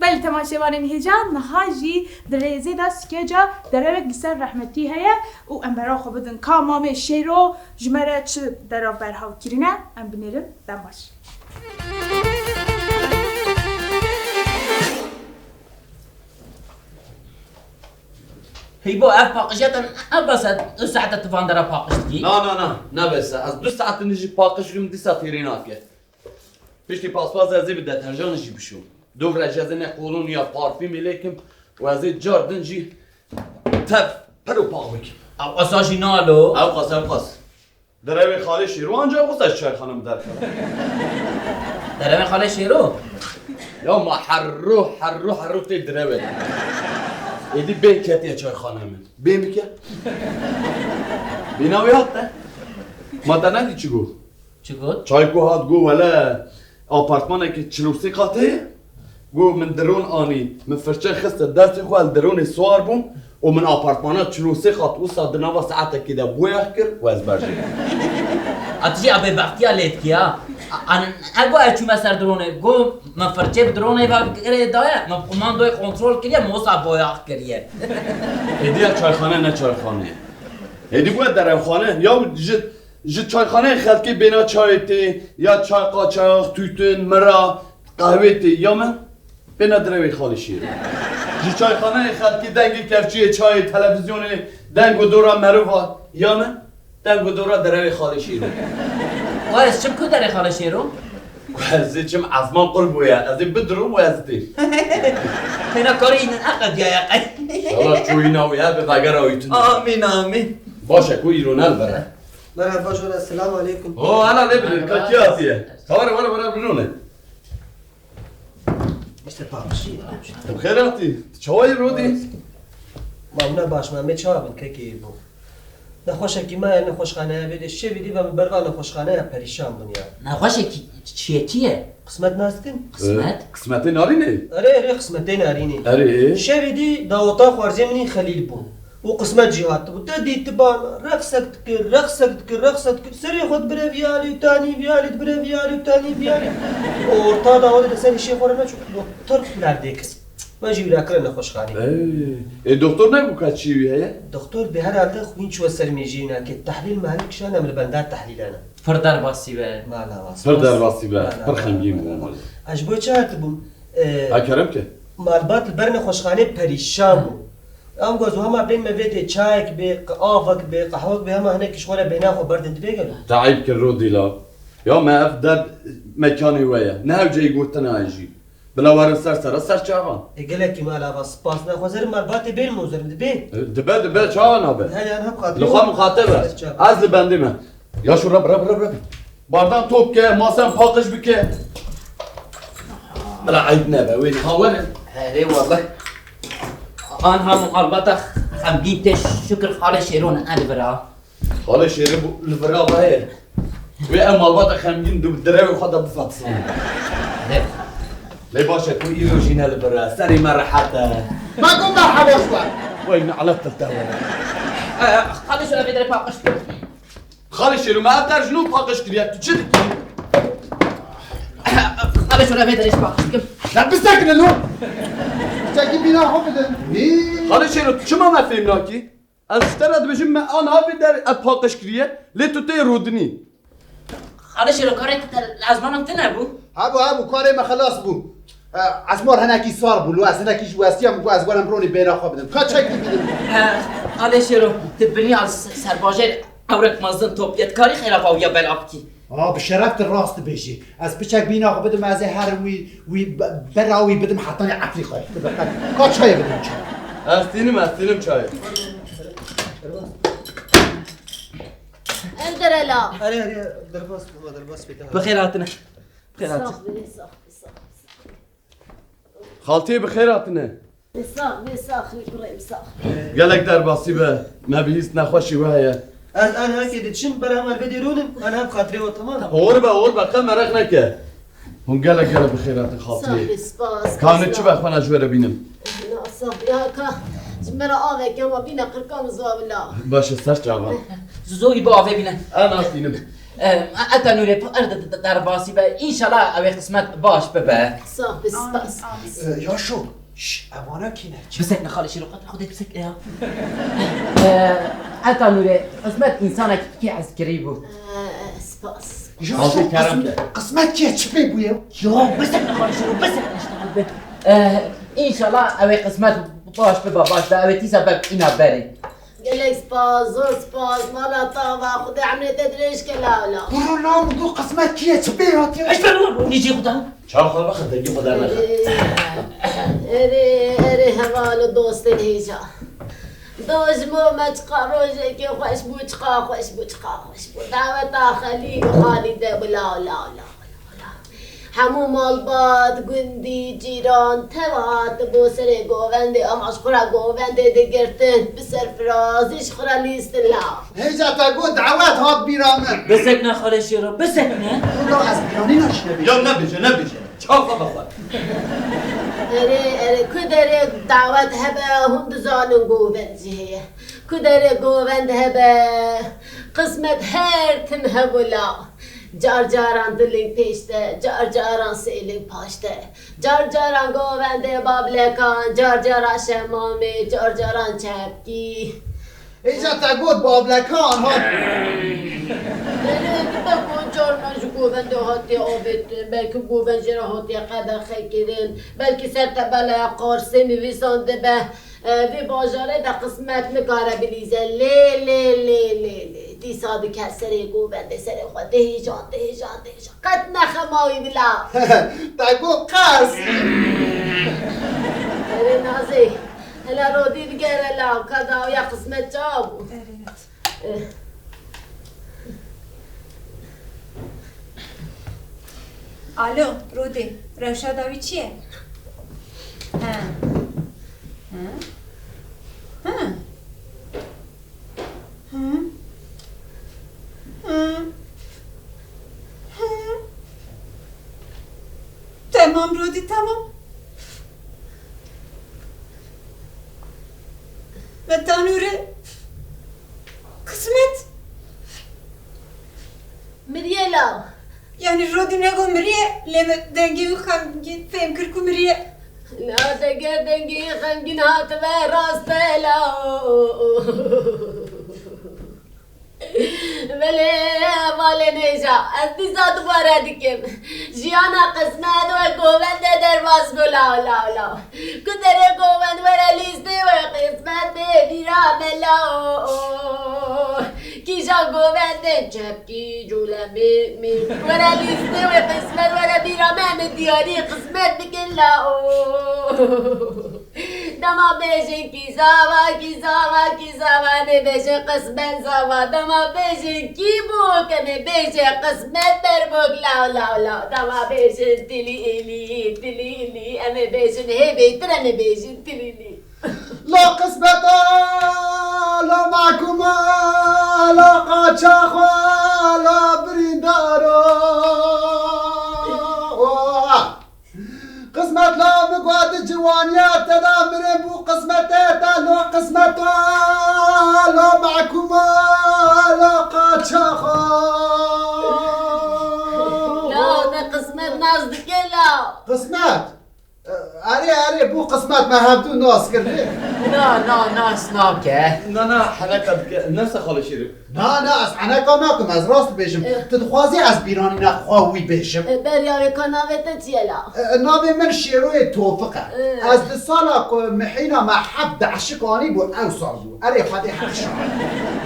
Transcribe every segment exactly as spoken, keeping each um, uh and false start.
Gelî temaşevanên hêja, niha jî di rêzê de skeca derewek li ser rehmetî heye û em bera xwe bidin ka Mamê Şêro ji me re çi derav berhav kirine, em binêrin. Dem baş. Heybo, ev paqijiya te ne bes e, du saete tu van dera paqij dikî? Na, na, na, ne bes e. Ez du saet in jî paqij dikim, dîsa têrê nake. Piştî paspaz ez ê bi deterjanê jî bişûm. Dov re jî ez ê ne kolonî ya parfîmê lê kim û ez ê car din jî tev pir û pax bikim. Ew qasa jî nalo. Ew qas, ew qas. Derewê Xalê Şêro anca ew qasa ji çayxana min derkeve. Derewê Xalê Şêro? Ya ma herro, herro, herro tê derewê. Êdî bê ketiye çayxana min. Bê bike. Bê navê hat te. Ma te nedî çi got? Çi got? Çayko hat got, wele apartmanekî çil û sê qatê ye. Got, min dron anî, min firçe xiste destê xwe, li dronê siwar bûm û min apartmana çil û sê qat wisa di nava saetekê de boyax kir û ez berjê. A tu jî a bêbextiya lê dikî ha? A, an, e got ez çûme ser dronê, got, min firçe bi dronê ve girê daye, min bi komandoyê kontrol kiriye, min wisa boyax kiriye. Êdî ya çayxane ne çayxane ye. Êdî bûye derewxane. Ya ji, ji çayxaneyê xelkê bêna çayê tê, ya çay qaçax, tûtin, mira, qehwê tê. Ya min bêna derewê Xalê Şêro. Ji çayxaneyê xelkê dengê kevçiyê, çayê, televîzyonê, deng û dora merova. Ya min deng û dora derewê Xalê Şêro. Wa ez çim ku derê Xalê Şêro? Ku ez ê çim ezman qul bûye, ez ê bidirom û ez dêm. Hêna karî înin eqediyaye qey. Şala çoyîna wî hebe vegera wî tune. Amîn, amîn. Baş e ku îro ne li vir e. Merhaba, şöyle, selamu aleyküm. O, hela lê bidin, ka kî hatiye? Ka were, were, were, binone. İşte pamişî. Tu bi xêr hatî. Tu çawa yî rodî? Ma bûne baş, ma me çawa bin kekê bû. Nexweşekî me ye nexweşxaneya vê de şevî dî ve min berva nexweşxaneya perîşan bûn ya. Nexweşekî çi ye, kî ye? Qismet nas dikin? Qismet? Ee, qismetê narînê? Erê, erê, qismetê narînê. Erê. Şevî dî daweta xwarzê min î Xelîl bûn. Û qismet jî hatibû. Te dîtiban, reqsek dikir, reqsek dikir, reqsek dikir. Serê xwe dibire vî alî û tanî, vî alî dibire vî alî û tanî, vî alî. Orta dawetê de serê şê xwe re neçû. Doktor lerdê kir. Me jî wî re kire nexweşxanê. Ê, ê, doktor nebû ka çî wî heye? Doktor bê herhalde xwîn çûye ser mêjiyê wî nakê. Tehlîl mehlîl kişane min li benda tehlîlane. Pir derbasî be. Mala was. Pir derbasî be. Mala, pir xemgîn bû. Mala. Ez ji bo çi hatibûm? Ê, ha, kerem ke. Malbat li ber nexweşxanê perîşan bû. Em got, hema bên me vê tê çayek bê, avek bê, qehwek bê, hema hinek ji xwe re bêhna xwe berdin dibê gelo. Te eyb kir Rodîla. Ya me ev der mekanê we ye. Ne hewceyî gotina ye jî. Bila werin ser sera ser çavan. E, gelekî me alava spas ne. Xwezerim malbatê bêrim mozerim dibê. E, dibe, dibe, çawa nabe? He, yan hep xatir. Li xwe mixatib e. Ser çavan. Ez li bendê me. Ya şu reb, reb, reb, reb. Bardan top ke, masen paqij bike. Bila eyb nebe, wê niha werin. Herê wallah. Anha malbata xemgîn tê şikir Xalê Şêro ne li vir a. Xalê Şêro bû li vir a ve ye. Wê ev malbata xemgîn du direvê xwe de bifetisane. Lê baş e ku îro jî ne li vir e. Serê me rehet e. Me got merheba ji we. Wey ne'let li te were. E, Xalê Şêro vê derê paqij kir. Xalê Şêro me ev der ji nû paqij kiriye. Tu çi dikî? Xalê Şêro vê derê paqij kir. Ya bisekine lo. Çekî bîna xwe bidin. Hî. Xalê Şêro tu çima me fêm nakî? Ez ji te re dibêjim, me aniha vê der ev paqij kiriye, lê tu tê rûdinî. Xalê Şêro, karê te li ezmanan tune bû? Hebû, hebû, karê me xelas bû. E, ezmar hinekî sar bû, lo ez hinekî ji westiya min got ez werim ronî bêhna xwe bidim. Ka çek dibînim. E, Xalê Şêro, tu binî al s-, serbajêr ewrek mezin top yê, dikarî xêra pawiya bela bikî? A, bi şeref tu rast dibêjî. Ez piçek bîna xwe bidim, ez ê herim wî, wî be-, bera wî bidim hetanî Efrîqayê. Tu bi qet ka çayê bidim çi? Ez tînim, ez tînim çayê. Enderela. Erê, erê, derbas, derbas bête. Bi xêr hatine. Bi xêr hatin. Sax bî, sax bî, sax bî. Xaltiyê bi xêr hatine. Sax bî, sax bî, kurê min sax. Gelek derbasî be, me bihîst nexweşî we heye. Ez aniha kê diçim, ber hema vê dê rûnim, aniha bi xatirê we, tamam. Hor be, hor be, qe mereq neke. Hûn gelek gelek bi xêr hatin xaltiyê. Sax bî, spas. Ka ne çi be xwe ne ji we re bînim. Na, sax bî, ya ka, ji me re aveke, hema bîne qirka min ziwa bila. Baş e, ser çavan. Zû zû î bi avê bîne. Em hatînim. Em, Eta Nûrê, pir d-, d-, derbasî be. Înşallah ew ê qismet baş bibe. Sağ be, spas. Amin, amin. E, Yaşo, şş, evana kî ne? Bisekne xalê Şêro, qet Xwedê bisekne ya. E, Eta Nûrê, qismet însanekî kê ez kirî bû. E, spas. Yaşo, Xalê kerem qism-, de. Qismet kê çi pê bûye? Ya, bisekne xalê Şêro, bisekne işte be. E, înşallah ew ê qismet baş bibe, baş be. Ew ê tîsa be îna berê. Gelek spas, zor spas, mala te ava, Xwedê emrê te dirêj ke, law, law. Kuro, law, min got qismet kî ye, çi pê hatiye? Eşber û nîcî Xuda. Çawa xwe vexe, dengê xwe dernexe. Erê, erê, erê, heval û dostên hêja. Dojmo me çiqa rojekê xweş bû, çiqa xweş bû, çiqa xweş bû. Daweta Xelîl û Xalîde bû, law, law, law. Hemû malbat, gundî, cîran, teva hatibû serê govendê, ama ji xwe re govendê digirtin, bi serfirazî ji xwe re lîstin, law. Hêja te got dawet hat bîra min. Bisekne xalê Şêro, bisekne. Wela ez bîranîna jî nebêjim. Ya nebêje, nebêje. Çawa xwe vexwe. Erê, erê, ku derê dawet hebe, hûn dizanin govend jî heye. Ku derê govend hebe, qismet her tim hebû, law. Car caran du ling pêş de, car caran sê ling paş de, car caran govendê bablekan, car caran şemamê, car caran çepkî. Hêja te got bablekan hat. Belê dibe ku carna ji govendê hatiye avêtin, belkî govend jê re hatiye qedexekirin, belkî ser tebeleya qarsê nivîsandibe. E, vê bajarê de qismet nikare bilîze. Lê, lê, lê, lê, lê. Dîsa dike serê govendê, serê xwe dihêjan, dihêjan, dihêjan. Qet nexemawî bila. Te got qers. Erê Nazê, hela Rodî digere la, ka dawiya qismet çawa bû? Erê. Eh. Alo, Rodî, rewşa dawî çi ye? He. He? He? He? He? He? Tamam Rodî, tamam. Ve Tanûrê. Qismet. Miriye la. Yanî Rodî nego miriye, lê me dengê wî xemgîn fêm kir ku miriye. La, deger dengê xemgîn hatibe rast be la. Belê, hevalên hêja, ez dîsa dubare dikim. Jiyana qismet wek govendê derbas bû, law, law, law. Ku derê govend were lîstê, wek qismet bê bîra me, law. Kîjan govendên çepkî, cûlemê, mê, were lîstê, wek qismet were bîra me, em ê diyarî qismet bikin, law. Dema bêjin kî zava, kî zava, kî zava, em ê bêjin qismet zava. Dema bêjin kî bûk, em ê bêjin qismet berbûk. Law, law, law. Dema bêjin tilî îlî, tilî îlî, em ê bêjin hê bêtir, em ê bêjin tilî îlî. La qismeta, la mehkûma, la qaçaxa, la birîndara. Qismet la min got di ciwaniya te de mirin bû qismetê te, lo qismeta, lo mehkûma, lo qaçaxa. La, te qismet nas dike la. Qismet? Erê, erê, bû qismet me hevdû nas kir. Na, na, nas nake. Na, na, heneka dike. Nefsa xalê Şêrî. Na, na, ez heneka nakim, ez rast dibêjim. Eh. Tu dixwazî ez bîranîna xwe wî bêjim? Eh, beriya wê ka navê te çi ye la? Eh, navê min Şêroyê Tofiq e. Eh. Ez di sala ku mihîna me heft deşik anîbû, ew sal bû. Erê, Xwedê her şahid.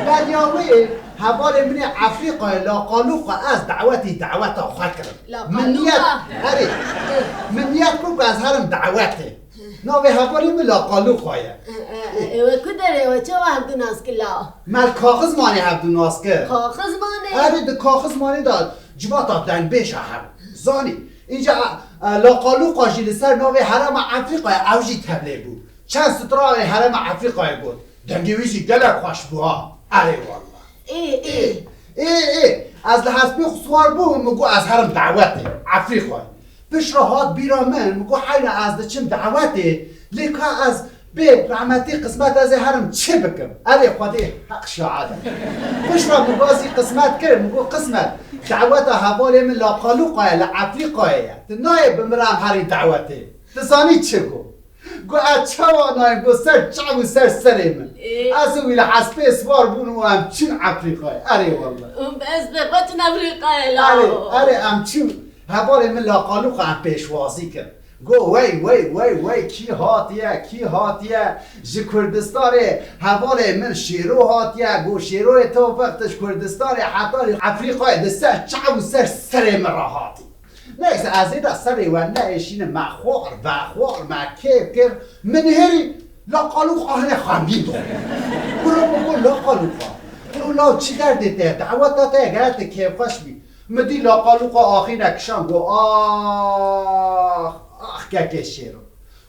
Beriya wê hevalê min ê Efrîqayê Laqalûqa ez dawetî daweta xwe kirim. Laqalûqa? Min niyet, erê, min niyet kir ku ez herim dawetê. Navê hevalê min Laqalûqa ye. E, e, e, ew ê ku derê, ew ê çawa hevdû nas kir la? Me li Kaxizmanê hevdû nas kir. Kaxizmanê? Erê, di Kaxizmanê de civata dengbêja hebû. Zanî, înca, e, e, Laqalûqa jî li ser navê Herêma Efrîqayê ew jî tevlê bû. Çend strayê Herêma Efrîqayê got. Dengê wî jî gelek xweş bû ha. Erê wallah. Ê, ê. Ê, ê. Ez li hespê xwe siwar bûm, min got ez herim dawetê. Efrîqayê. Piştre hat bîra min, min got heyna ez diçim dawetê, lê ka ez Bê rehmetî qismet ez ê herim çi bikim? Erê Xwedê heq şahid e. Piştre min gazî qismet kir, min got, "Qismet, daweta hevalê min Laqalûqa ye, li Efrîqayê ye. Tu nayê bi min re em herî dawetê." Tu zanî çi got? Got, "Ez çawa nayêm?" Got, "Ser çav û ser serê min." Ê. Ez û wî li hespê siwar bûn û em çûn Efrîqayê. Erê wallah. Û ez bê xwe çûn Efrîqayê la. Erê, erê, em çûn. Hevalê min Laqalûqa em pêşwazî kir. Got, "Wey, wey, wey, wey, kî hatiye, kî hatiye? Ji Kurdistanê hevalê min Şêro hatiye." Got, "Şêroyê to wextê ji Kurdistanê heta Efrîqayê di ser çav û ser serê min re hatî." Neyse, ez ê de serê we neêşînim, me xwar, vexwar, me kêf kir, min nihêrî Laqalûqa hine xemgîn dixwar. Kuro min got, "Laqalûqa, kuro law çi derdê te ye, daweta te ye, gere tu kêfxweş bî." Min dî Laqalûqa axînek kişand, got, "Ax, ax kekê Şêro."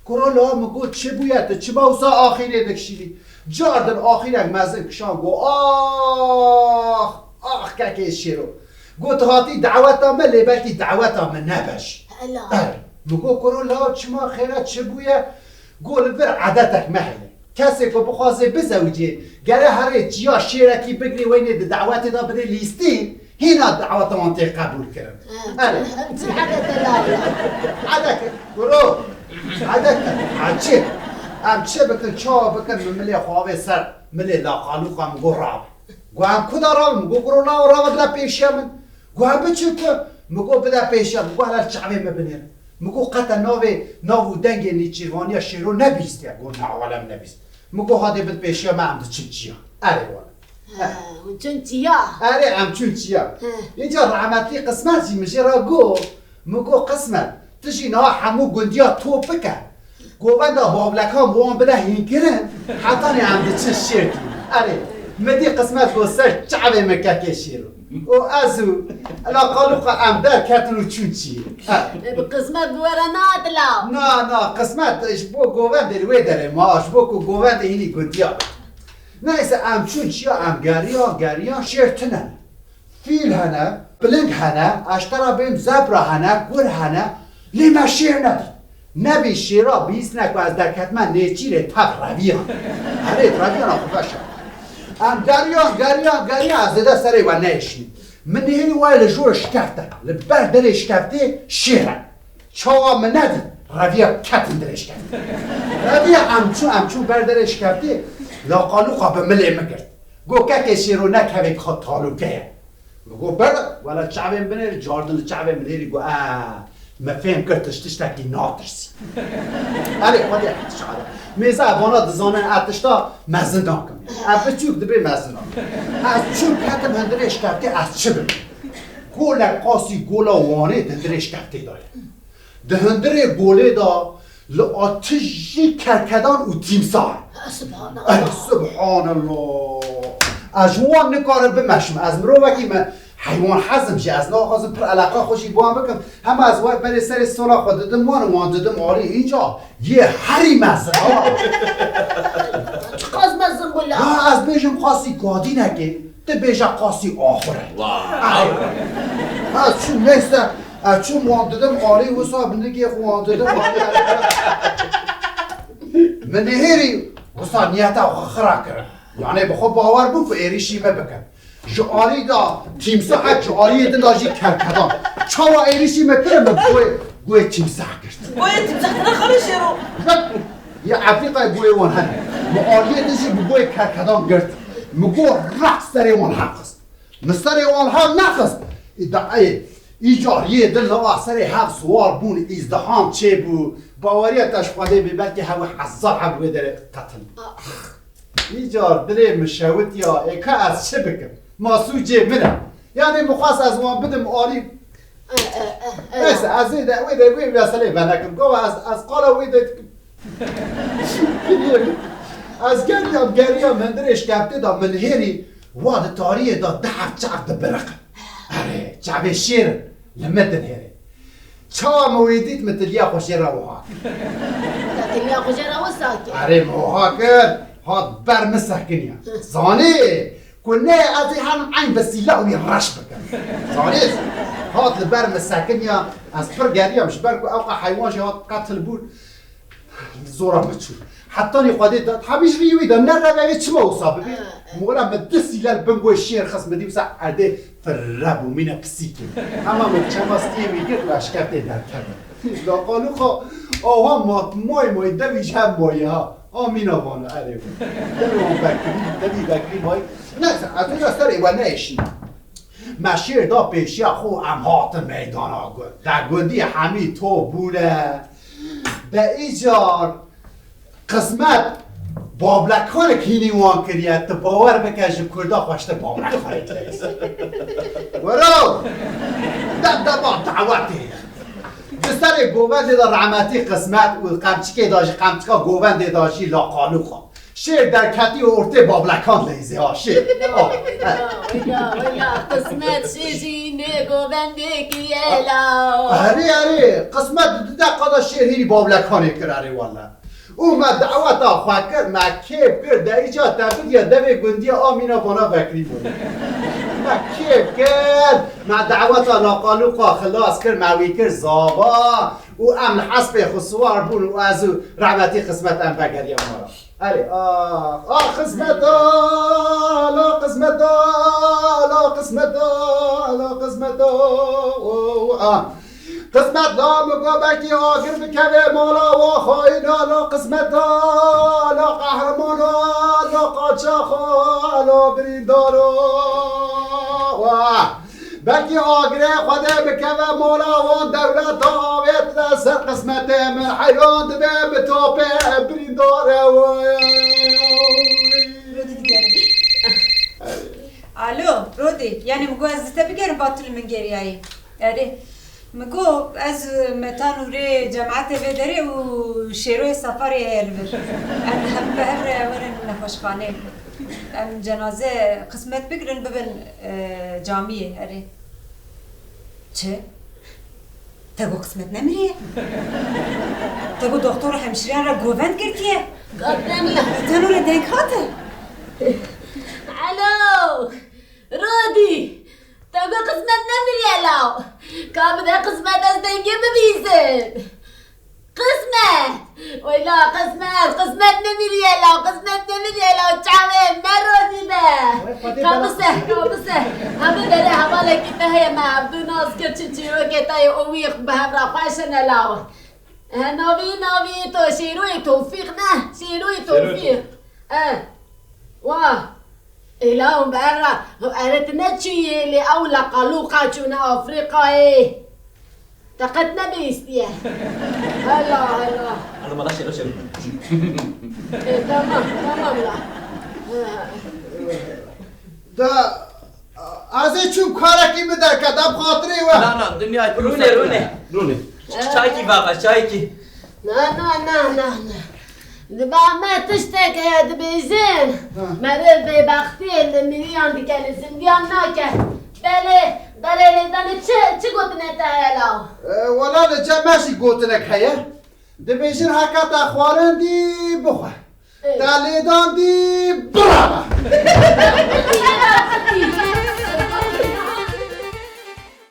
Kuro la min got, "Çi bûye tu çima wisa axînê dikişînî?" Cardin axînek mezin kişand, got, "Ax, ax kekê Şêro." Got, "Hatî daweta min, lê belkî daweta min nebe jî." Hela. Er, min got, "Kuro la çima xêre çi bûye?" Got, "Li vir edetek me heye. Kesê ku bixwaze bizewicê, gere herê çiya şêrekî bigirê weynê di dawetê de bidê lîstîn, hîna daweta wan tê qebûl kirin." Ha, Erê. Em çi hebe te lawla? Hede kir, kuro. Hede kir. Em çi? Em çi bikin, çawa bikin, min milê xwe avê ser milê Laqalûqa, min got, "Rabe." Got, "Em ku de rabin?" Min got, "Kuro, lawa rabe bide pêşiya min." Got, "Em biçin ku?" Min got, "Bide pêşiya min." Got, "Hele çavê min binêrin." Min got, "Qete navê, nav û dengê nêçîrvaniya Şêro nebîstiye?" Got, "Na, wele min nebîst." Min got, "Hadê bid pêşiya me, em diçin çiya." Erê wele. Ha, hûn çûn çiya? Erê, em çûn çiya. He. Înca rehmetî Qismet jî min jê re got, min got, "Qismet, tu jî niha hemû gundiya top bike. Govenda bavlekan bi wan bide hînkirin, hetanî em diçin şêr tînin." Erê, min dî Qismet got, "Ser çavê min kekê Şêro." Û ez û Laqalûqa em derketin û çûn çiyê. Ha. E, bi Qismet bi we re nehat la? Na, na, Qismet ji bo govendê li wê derê ma, ji bo ku govendê hînî gundiya be. Neyse, em çûn çiya, em geriyan, geriyan, şêr tune ne. Fîl hene, piling hene, ez ji te re bêm, zebra hene, kur hene, lê me şêr nedît. Nebî şêra bihîstine ku ez derketime nêçîrê tev reviyan. Erê, reviyana xwe veş e. Em geriyan, geriyan, geriyan, ez zêde serê we neêşînim. Min nihêrî wayê li jor şikefte, li ber derê şikeftê şêr e. Çawa min nedît, reviya ketin dirêj kir. Reviya em çû, em çû ber derê şikeftê, Laqalûqa bi milê min girt. Got, "Kekê Şêro, nekevê dixa talûke ye." Min got, "Bere, wele çavên binêr." Cardin li çavê min hêrî got, "E, me fêm kir tu ji tiştekî natirsî." Erê, xwedê şade. Mêze vana dizanin, e tişta mezin nakim. E biçûk dibê mezin nakim. Ez çûm ketim hundirê şikeftê, ez çi bim? Golek qasî gola Wanê di hundirê şikeftê de ye. Di hundirê golê de li atijî kerkedan û tîmsah. Subhanallah. Eh, subhanallah. Ez ji wan nikarim bimeşim. Ez mirovekî me heywan hezim jî. Ez naxwazim pir eleqa xwe jî bi wan bikim. Hema ez we berê serê sola xwe didim wan û wan didim alî. Înca yê herî mezin ha. Çiqas mezin bû la? Ha, ez bêjim qasî kadînekê. Tu bêje qasî axur e. Vay. Ay. Ha, çûm neyse, e, çûm wan didim alî, wisa bi nigê xwe wan didim alî. Min nihêrî wisa niyeta xwe xira kir. Yanê bi xwe bawer bû ku êrîşî me bikin. Ji alî de tîmsahek, ji aliyê din de jî kerkedan. Çawa êrîşî me kirin, min guhê, guhê tîmsah girt. Guhê tîmsah tine xelê Şêro. Yê Efrîqayê guhê wan hene. Min aliyê din jî bi guhê kerkedan girt. Min got, "Rex serê wan hev xist." Min serê wan hev nexist. Î da, ê, îcar yê din nava serê hev siwar bûn, îzdiham çêbû. Baweriya te ji Xwedê bê, belkî hewî hezar heb wê derê qetil bû. Îcar dilê min şewitiya, ê ka ez çi bikim? Ma sûcê min e. Yanî min xwest ez wan bidim alî. Eh, eh, eh, eh. Neyse, ez ê de, wê de, wê meselê venekim. Gava ez, ez qala wê de dikim. Ez geriyam, geriyam, hundirê şikeftê de min hêrî wa di tariyê de dehf çav dibiriqin. Erê, çavê şêr in, li min dinhêrê. Çawa min wê dît, min tiliya xwe jê re wiha kir. Te tiliya xwe jê re wisa kir? Erê, min wiha kir, hat ber min sekiniya. Zanî, ku ne ez ê herim eyn bi sîlah wî reş bikim. Zanî, hat li ber min sekiniya, ez pir geriyam, ji ber ku ewqa heywan jî hat qetil bûn. Zora min çû. Hetanî Xwedê da, hemî ji rî wî da, ne revevê çima wisa bibe? Mola min du sîlel bin goy şêr xist, min dî wisa erdê firre bû, mîne pisîkê. Hema min çema stiyê wî girt, leşketê derkeve. Laqalûxa, awa mat may may devî ji hev mayê ha. A mîna vana erê. Devî wan vekirî, devî vekirî may. Neyse, ez ê serê we neêşînim. Me şêr da pêşiya xwe, em hatin meydana gund. De gundî hemî top bûne. De îcar qismet bablekxanek hînî wan kiriye. Tu bawer bike ji Kurda xweştir bablekxanek leyîs. Wero! De dema dawetê ye. Di serê govendê de rehmetî qismet û qemçikê de jî, qemçika govendê de jî laqalûxa. Şêr derketî û ortê bablekan leyzê ha şêr. Ha, he. Wela, wela, wela, qismet şêr jî nê govendê kiriye la. Erê, erê, qismet di deqa de şêr hînî bablekanê kir, erê wele. Û me daweta xwe kir, me kêf kir, de îca te bidiya devê gundiya a mîna vana vekirî bû. Me kêf kir, me daweta laqalûqa xilas kir, me wî kir zava. Û em li hespê xwe siwar bûn û ez û rehmetî Xismet em vegeriya mala. Erê, ax, ax, Xismet, ala Xismet, ala Xismet, ala Xismet, o, a. Xismet la min got belkî agir bikeve mala wa xayîna, la Xismet, la qehreman, la qaçaxa, la birîndara. Wah! Belkî agirê Xwedê bikeve mala wan dewleta avêtine ser qismetê min. Heyran dibe bi topê birîndar e. Rodî digerim. Alo, Rodî, yanî min got ez li te bigerim, ba tu li min geriyayî. Erê. Min got ez metan û rê cemaetê vê derê û Şêroyê Safarê heye li vir. Em hemû bi hev re werin nexweşxanê. Em cenaze qismet bigirin bibin, e, camiyê, erê. Çi? Te got qismet nemiriye? Te got doktor û hemşireyan re govend girtiye? Got nemiriye. Te nû re deng hate? Alo! Rodî! Te got qismet nemiriye law. Ka bide qismet ez dengê bibîsim. Qismet! Weyla qismet, qismet nemiriye law, qismet nemiriye law, çavê me Rodî be. Wê Xwedê Ka bela bise, ka bise. Hemû derê hevalekî te heye me hevdu nas kir çi çîrokê te yê û wî bi hev re xweş in e law. E, navî, navî to Şêroyê Tofîq ne, Şêroyê Şêroyê Tofîq. E, wa. Ê law berra, erê tu ne çûyî lê ew leqalûqa çûne Afrîkayê. Te qet nebihîstiye. Hela, hela. Hadi bana şöyle şöyle. E, tamam, tamam la. Da, ez ê çûm karekî min derket, em xatirê we. Na, na, dinya Rûne, rûne. Rûne. Çayekî vexe, çayekî. Na, na, na, na, na. Di ba me tiştek heye dibêjin. Ha. Meriv bêbextiyê li miriyan dike, li zindiyan nake. Belê, belê lê danê çi, çi gotinê te heye law? E, wela li cem me jî gotinek heye. Dibêjin heke te xwarin dî bixwe. Ê. Te lêdan dî bireve. Qetî, qetî.